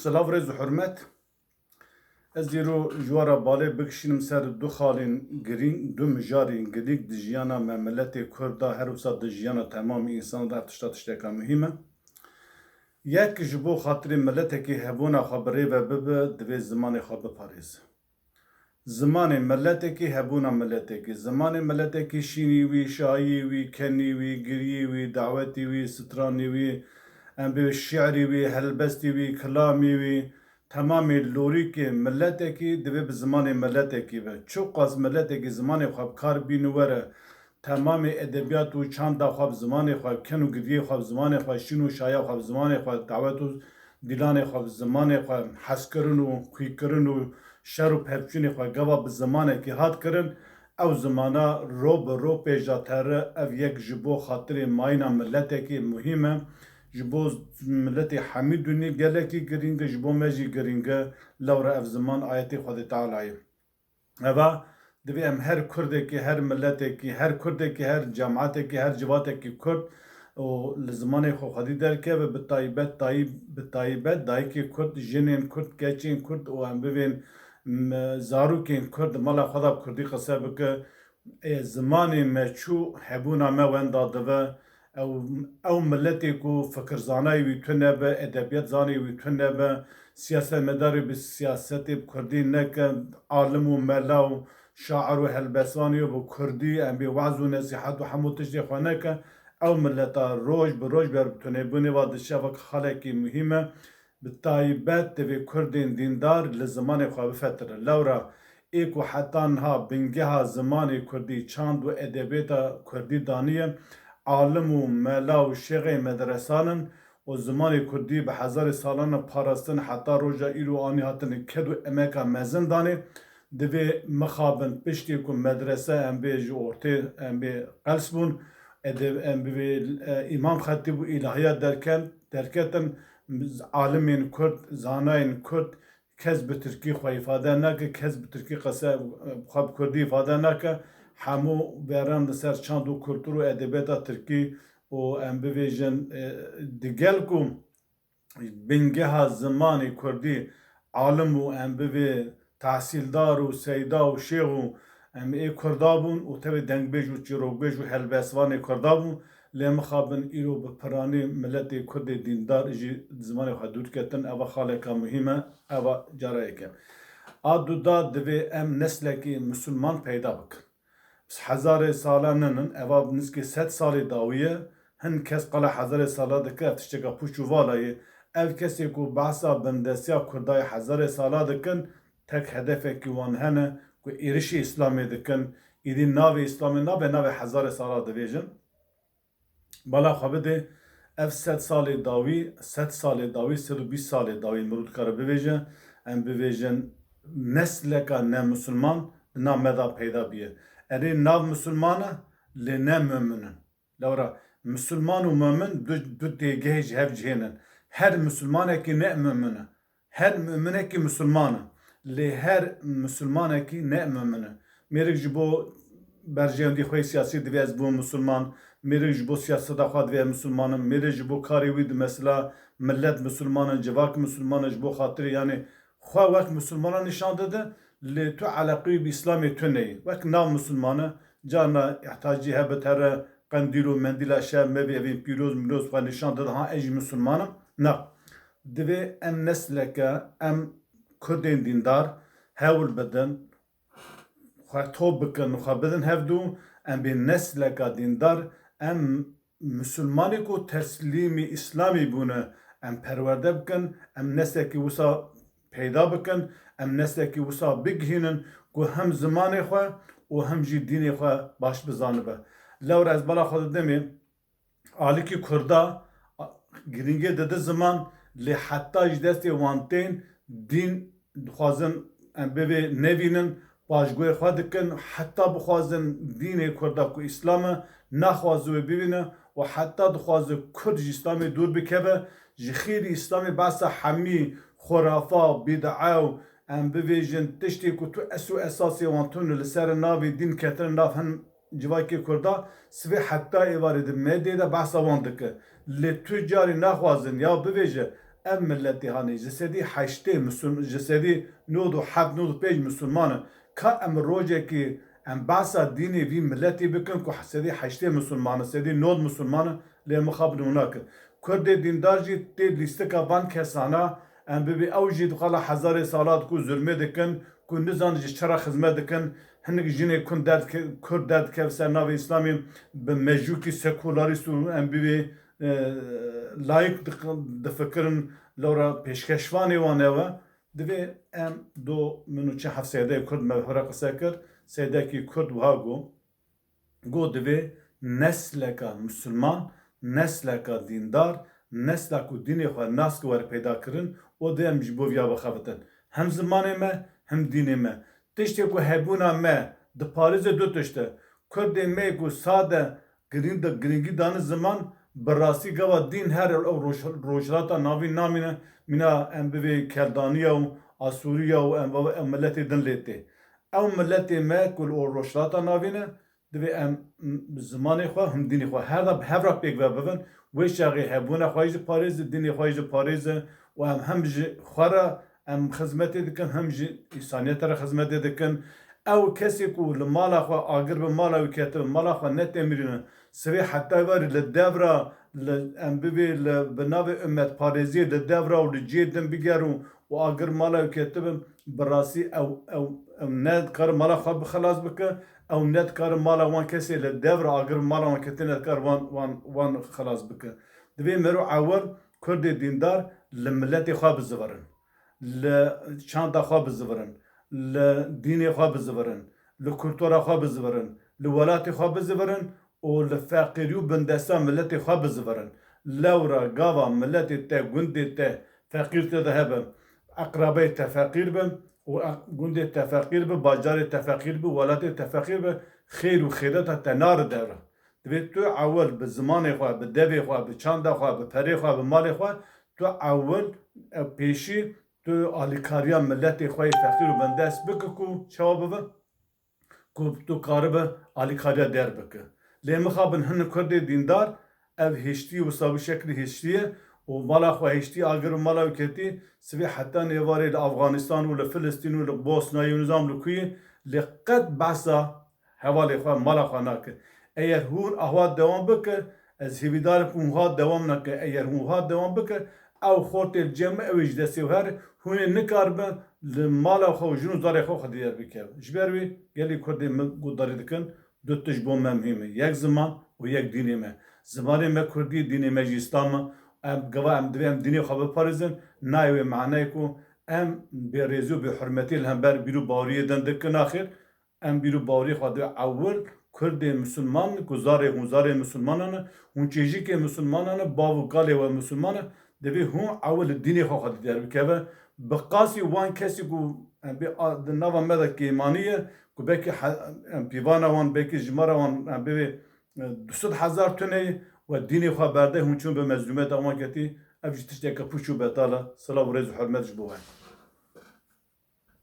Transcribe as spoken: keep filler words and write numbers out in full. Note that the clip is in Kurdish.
Silav, rêz û hurmet. Ez îro ji we re balê bikişînim ser du xalên girîng, du mijarên girîng di jiyana me miletê Kurd de, her wisa di jiyana temamê însanan de ev tişta tişteka muhîm e. Yek, ji bo xatirê miletekî hebûna xwe bi rê ve bibe, divê zimanê xwe biparêze. Zimanê miletekî, hebûna miletekî. Zimanê miletekî şînî wî, şayî wî, kenî wî, girî wî, dawetî wî, stranî wî, em bê şi'rî wî, helbestî wî, kilamî wî, temamê lorîkê miletekî divê bi zimanê miletekî be. Çiqas miletekî zimanê xwe bi kar bîni were, temamê edebiyat û çanda xwe bi zimanê xwe, ken û giriyê xwe bi zimanê xwe, şîn û şaya xwe bi zimanê xwe, dawet û dîlanê xwe bi zimanê xwe, hezkirin û xwîkirin û şer û pevçûnê xwe gava bi zimanekî hat kirin, ew zimana ro bi ro pêş de tere. Ev yek ji bo xatirê mayîna miletekî muhîm e. Ji bo miletê hemî dunê gelekî girîng e, ji bo me jî girîng e. Lewra ev ziman ayetê Xwedê Teala ye. Eva, divê em her Kurdekî, her miletekî, her Kurdekî, her cemaetekî, her civatekî Kurd û li zimanê xwe xwedî derkeve, bi taybet, tayî-, bi taybet dayikê Kurd, jinên Kurd, keçên Kurd û em bivên, m-, zarokên Kurd di mala xwe de bi Kurdî qise bike. Ê, zimanê me çû, hebûna me wenda dibe. Ew, ew miletê ku fikirzanayî wî tune be, edebiyat zanê wî tune be, siyasetmedarê bi siyasetê bi Kurdî neke, alim û mela û şair û helbestvanê bi Kurdî, em bê waz û nesîhet û hemû tiştê xwe neke, ew mileta roj bi roj ber bi tunebûnê ve diçe. Ev xalekî muhîm e. Bi taybet divê Kurdên dîndar li zimanê xwe bifetirin. Lewra ê ku heta niha bingeha zimanê Kurdî, çand û edebiyata Kurdî daniye, alim û mela û şêxê medresan in û zimanê Kurdî bi hezarê salan e parastin, heta roja îro anî hatine ked û emeka mezin danê. Divê mixabin piştî ku medrese em bê ji ortê em bê qels bûn, edeb-, em bivê, e, îmam xetîb û îlahiya derken, derketin, alimên Kurd, zanayên Kurd, kes bi tirkî xwe îfade nake, kes bi tirkî qese, xwe bi kurdî îfade nake. Hemû veran li ser çand û kultur û edebiyata tirkî û em bivêjin, e, digel ku bingeha zimanê kurdî alim û em bivê tehsîldar û seyda û şêx û em ê kurda bûn û tevê dengbêj û çîrokbêj û helbestvanê kurda bûn. Lê mixabin îro bi piranî miletê Kurdê dîndar jî zimanê xwe dûr ketin. Eva xaleka muhîm e, eva cara yek e. A duda divê em neslekî misilman peyda bikin. Hezarê sala ninin, eva nizkê sed salê dawî ye. Hin kes qala hezarê sala dike, ev tişteka pûç û vala ye. Ev kesê ku behsa bindestiya Kurdayê hezarê sala dikin, tek hedefekî wan hene ku êrişî Îslamê dikin, îdî navê Îslamê nabe navê hezarê sala divêjin. Bala xwe bidê, ev sed salê dawî, sed salê dawî, sed û bîst salê dawî mirov dikare bivêje, em bivêjin nesleka ne misilman di nav me de peyda biye. Erê nav misilman e, lê ne mumin in. Lewra misilman û mumin du, du têgehê ji hev cihên in. Her misilmanekî ne mumin e. Her muminekî misilman e. Lê her misilmanekî ne mumin e. Mêrik ji bo berjewendî xwe yê siyasî divê ez bûm misilman. Mêrik ji bo siyaseta xwe divê ez misilman im. Mêrik ji bo karê wî di mesela millet misilman in, civak misilman in, ji bo xatirê, yanî xwe wek misilmanan nîşan dide, lê tu eleqeyî bi Îslamê tu neyî. Wek nav misilman e, carna ihtiyacî hebe tere qendîl û mendîla şev mevî, evên pîroz miroz xwe nîşan dide, ha ez jî misilman im. Na. Divê em nesleke, em Kurdên dîndar hewl bidin, xwe top bikin, xwe bidin hevdû, em bê nesleka dîndar, em misilmanê ku teslîmî Îslamî bûne, em perwerde bikin, em neslekî wisa peyda bikin, em neslekî wisa bigihînin ku hem zimanê xwe û hem jî dînê xwe baş bizanibe. Lewra ez bala xwe didimê, alikî Kurda, a, girîngê dide ziman, lê heta ji destê wan tên, dîn dixwazin em bivê nevînin, paşguhê xwe dikin, heta bixwazin dînê Kurda ku Îslam e, naxwaze wê bivîne û heta dixwaze Kurd ji Îslamê dûr bikeve, ji xêrî Îslamê behsa hemî xurafa, bîd'a û em bivêjin tiştê ku tu es û esasê wan tune li ser navê dîn ketine nav hin civakê Kurda, sivê heta êvarê di medyê de behsa wan dike. Lê tu carî naxwazin ya bivêje, ev miletê hanê ji sedî heştê Musul-, ji sedî nod û heft nod û pênc Musulman in. Ka em rojekê em behsa dînê vî miletê bikin ku sedî heştê Musulman in, sedî nod Musulman in, lê mixabin û nakin. Kurdê dîndar jî tê lîstika van kesana, em bibê ew jî di qala hezarê sala ku zulmê dikin, ku nizan ji çi re xizmet dikin. Hinek jinê kun derdke-, Kurd derdikeve ser navê Îslamê bi mejûkî sekularîst û em bibê, e, layik dik-, difikirin, lewra pêşkeşvanê wan ew e. Divê em do min û çi heft seydeyê Kurd me bi hev re qise kir, seydekî Kurd wiha got, got divê nesleka Musulman, nesleka dîndar, nesla ku dînê xwe nas ki were peyda kirin, û divê em ji bo viya bixebitin. Hem zimanê me, hem dînê me. Tiştê ku hebûna me diparêze du tişt e. Kurdê me ku sade girîng-, girîngî dane ziman, bi rastî gava dîn her ew roj-, rojhilata navîn namîne, mîna em bivê Keldaniya û Asûriya û em, ew miletê din lê tê. Ew miletê me ku li rojhilata navîn e, divê em, m, zimanê xwe, him dînê xwe her da bi hev re pêk ve bibin. Wê çaxê hebûna xwe jî diparêze, dînê xwe jî diparêze û em hem ji xwe re em xizmetê dikin, hem jî însaniyete re xizmetê dikin. Ew kesê ku li mala xwe agir bi mala wî ketibe, mala xwe netemirîne, sivê heta verî li devra, li, em bivê li, bi navê umetparêziyê li devra û li cihê din bigerin û agir mala wî ketibe, bi rastî ew, ew, ew ne dikare mala xwe bi xelas bike, ew ne dikare mala wan kesê li devra agir bi mala wan ketine dikare wan, wan, wan xelas bike. Divê mero ewil Kurdê dîndar li miletê xwe bizivirin. Li çanda xwe bizivirin, li dînê xwe bizivirin, li kultura xwe bizivirin, li welatê xwe bizivirin û li feqîrî û bindesta miletê xwe bizivirin. Lewra gava miletê te, gundê te feqîr te de hebe, eqrabeyê te feqîr bin û eq-, gundê te feqîr bi, bajarê te feqîr bi, welatê te feqîr bi, xêr û xêreta te nari devra. Divê tu ewil bi zimanê xwe, bi devê xwe, bi çanda xwe, bi perê xwe, bi malê xwe, tu ewil, e, pêşî tu alîkariya miletê xwe yê feqîr û bindest bike ku çawa bibe? Ku tu karibe alîkariya der bike. Lê mixabin hin Kurdê dîndar ev hiştî wisa bi şeklî hiştî ye û mala xwe hiştî agir û mala wî ketî, sivê heta nêvarê li Afganistan û li Filistîn û li Bosnayê û nizam li ku yê, lê qet behsa hevalê xwe, mala xwe nake. Eger hûn awa dewam bike, ez hêvîdar im ku hûn ha dewam nake. Eger hûn ha dewam bike, ew xortê li cem me, ew ê ji destê we here, hûn ê nikaribin li mala xwe û jin û zarê xwe xwedî derbikevin. Ji ber wê gelê Kurdê min guhdarî dikin, du tişt bo me muhîm e. Yek ziman û yek dînê me. Zimanê me Kurdî, dînê me jî Îslam e. Em gava em divê em dînê xwe biparêzin, nayê wê manayê ku em bêrêzî û bêhurmetî li hember bîr û baweriyê din dikin, naxêr. Em bîr û bawerî xwe divê ewil Kurdê Misilman ku zarê hûn zarê Misilmanan e, hûn çêjikê Misilmanan e, bav û kalê we Misilman e, divê hûn ewil li dînê xwe xwedî derbikeve. Bi qasî wan kesî ku em bê a, di nava me de kêmanî ye, ku belkî he, em pîvana wan, belkî jimara wan em bê, e, du sed hezar tune ye, we dînê xwe berde hûn çûn bi mezlûmiyeta wan ketî, ev jî tişteke pûç û betal e. Silav û rêz û hurmet ji bo we.